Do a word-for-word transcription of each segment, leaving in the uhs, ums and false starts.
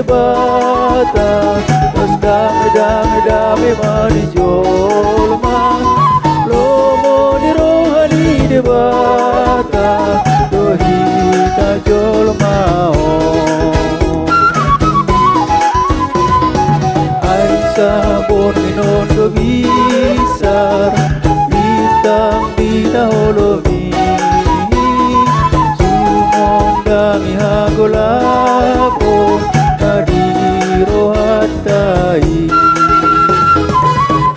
Debata, laos dame, dame, dame ma di jolma. Lomo ni roha ni Debata do hita jolma on. Ai sabor ni nondo bisar, bintang di na holom i, sumondangi hagolapon na di rohanta i.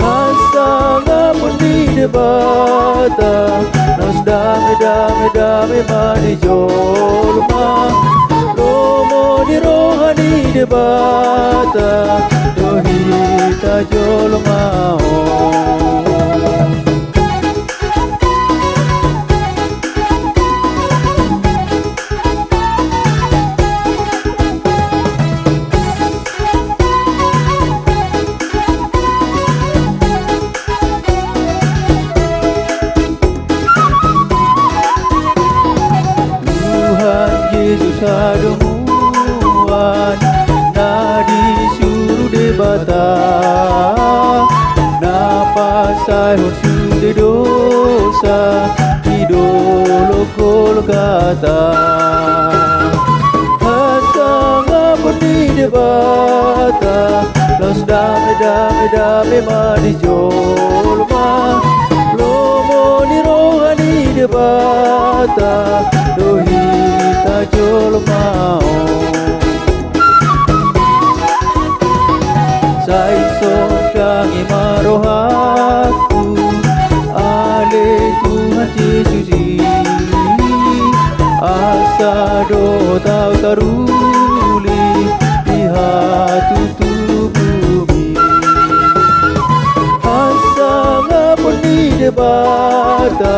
Hasangapon ni Debata, laos dame, dame, dame ma di jolma. Lomo ni roha ni Debata do hita jolma on. Tuhan Jesus hadomuan na disuru Debata, na pasaehon sude dosa di dolok Golgata. Hasangapon ni Debata, laos dame, dame, dame ma di jolma. Lomo ni roha ni Debata do hita jolma on. Sai sondangi ma rohangku ale Tuhan Jesus i, asa dohot ahu taruli di hatutubumi. Hasangapon ni Debata,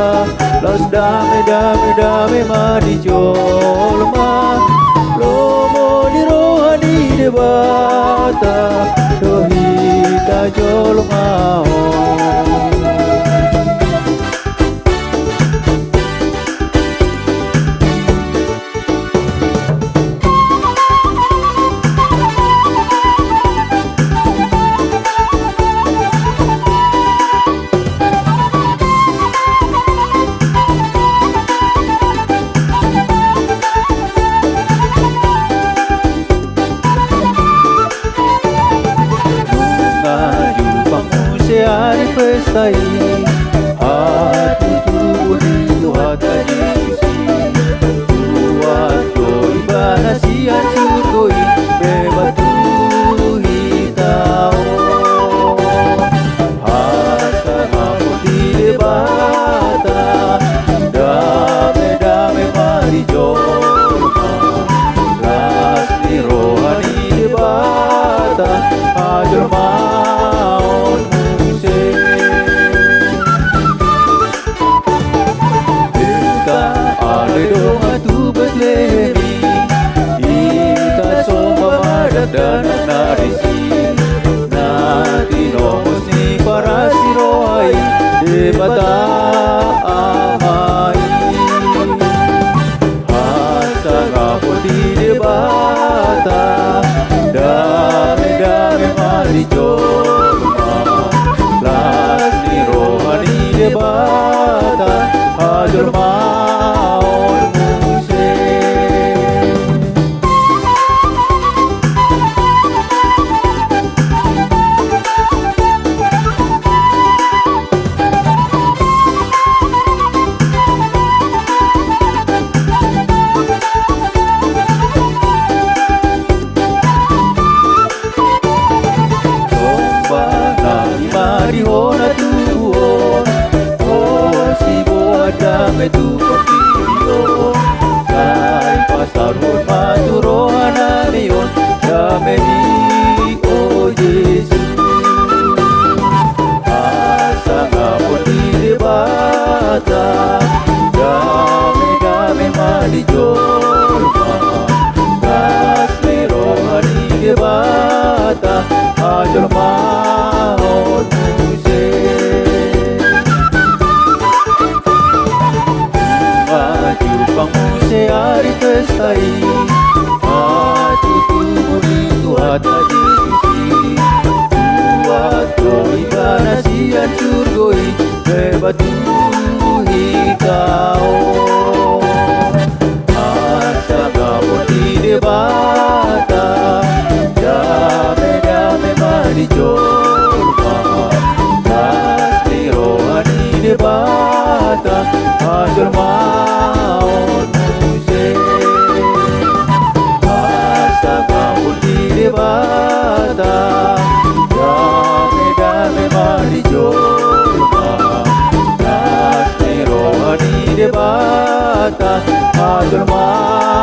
laos dame, dame, dame ma di jolma. Lomo ni roha ni Debata do hita jolma on. Nunga jumpang muse ari pesta i, hatutubu ni Tuhanta Jesus i. Tuat do Ibana sian surgo i, membantu hita on. Hasangapon ni Debata, dame, dame ma di jolma. Las ni roha ni Debata hajolmaon muse. Hita ale dongan tu Betlehem i, hita somba ma dakdanak na disi, na tinobus ni paras ni roha i Debata Ama i. Hasangapon ni Debata, dame, dame ma di jolma. Las ni roha ni Debata hajolmaon muse. Somba nami ma di hona tubuhon, holan siboan dame tu portibi on. Sai pasaruhon ma tu roha nami on dame ni, o Jesus. Hasangapon ni Debata, dame, dame ma di jolma. Las ni roha ni Debata hajolmaon muse. Nunga jumpang muse ari pesta i, hatutubu ni surgo i, lebat tu hita on. Hasangapon ni Debata, dame-dame ma di jolma. Las ni roha ni Debata, hajolmaon muse. Hasangapon ni Debata, dame-dame ma di jolma. Las ni roha ni Debata, hajolmaon